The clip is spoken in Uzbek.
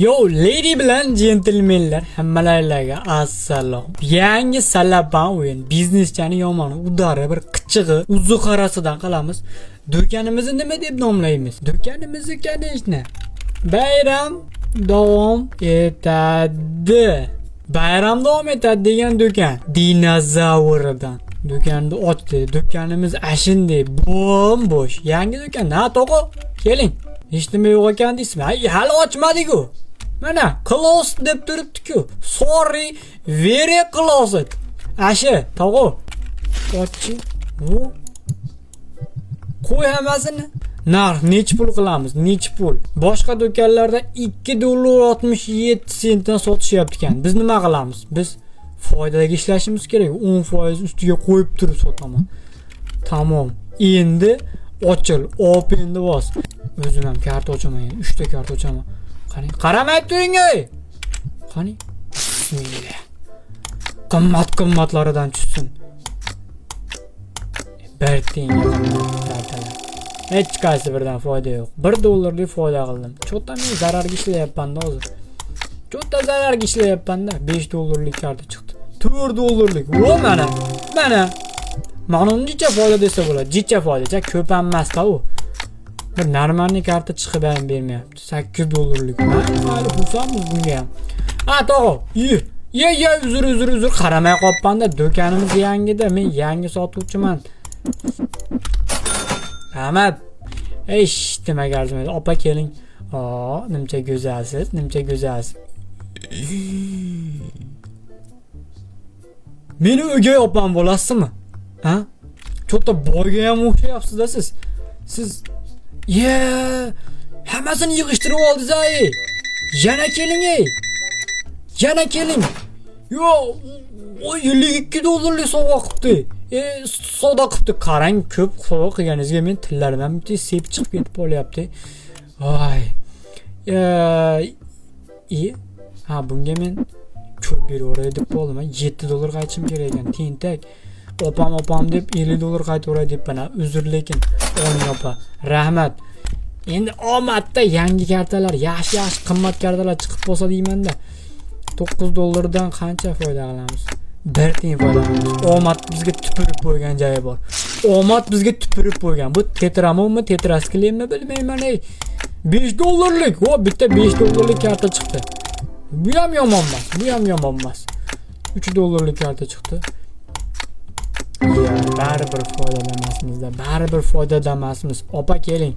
Yo, lady bilan jentelmenlar, hammalarga assalom. Yangi salaban o'yin, bizneschani yomon udari bir qichig'i, uzi qarasidan qilamiz. Do'konimizni nima deb nomlaymiz? Do'konimizni, конечно, bayram davom etadi. Bayram davom etadi degan do'kon. Dinozavridan. Do'konni ochdi. Do'konimiz ashinday bo'm-bo'sh. Yangi do'kon. Na, tog'a, keling. Hech nima yo'q ekan deysizmi? Ay, hali ochmadik-ku. Mana closed deb turibdi-ku. Sorry, very closed. Ashi, tog'a. Ochchi. Bu qo'y hammasini. Narx nechi pul qilamiz? Nechi pul? Boshqa do'konlarda 2 dollar 67 sentdan sotishyapti ekan. Biz nima qilamiz? Biz foydaga ishlashimiz kerak. 10% ustiga qo'yib turib sotaman. Tamom. Endi ochil, openni bos. O'zim ham karta ochaman, endi 3 ta karta ochaman. Qani, qaramay turing ey. Qani? Bismillah. Qimmat qimmatlaridan tushsin. Bir tiyinga qimmat kartalar. Hech qaysi biridan foyda yo'q. 1 dollarlik foyda qildim. Чё-то men zararga ishlayapman-da hozir. Чё-то zararga ishlayapman-da. 5 dollarlik karta chiqdi. 4 dollarlik. O, mana. Mana. Mana uncha foyda desa bo'ladi. Jicha foyda, ko'p ham emas-da u. Bir нормальный karta chiqib ham bermayapti. 8 dollarlik. Mayli, xursandmiz bunga ham. Ha, tog'a. Ye, ye, ye, uzr, uzr, uzr. Qaramay qolibman-da. Do'konimiz yangida. Men yangi sotuvchiman. Rahmat. Hech nimaga arzimaydi. Opa, keling. O, nimcha go'zalsiz, nimcha go'zalsiz. Meni o'gay opam bo'lasizmi? Ha? Чё-то boyga ham o'xshayapsiz-da siz. Siz ye, hammasini yig'ishtirib oldingiz ey. Yana keling ey. Yana keling. Yo, o 52 dollarlik sovg'a qilibdi. E, savdo qilibdi. Qarang, ko'p sovg'a qilganingizga men tillarim ham bitta sep chiqib ketib qolyapti. Voy. E, ha, bunga men ko'p beraveray deb qoldim. 7 dollar qaytishim kerak ekan. Tentak. Opam, opam deb 50 dollar qaytaveray debman. Uzr lekin, oling opa. Rahmat. Endi omadda yangi kartalar, yaxshi-yaxshi qimmat kartalar chiqib qolsa deymanda. 9 dollardan qancha foyda qilamiz? Bir tiyin foyda qilamiz. Omad bizga tupurib qo'ygan joyi bor. Omad bizga tupurib qo'ygan. Bu tetramonmi, tetrasklinmi bilmayman ey. 5 dollarlik. O, bitta 5 dollarlik karta chiqdi. Bu ham yomon emas. Bu ham yomon emas. 3 dollarlik karta chiqdi. Ya, baribir foydada emasmizda. Baribir foydada emasmiz. Opa, keling.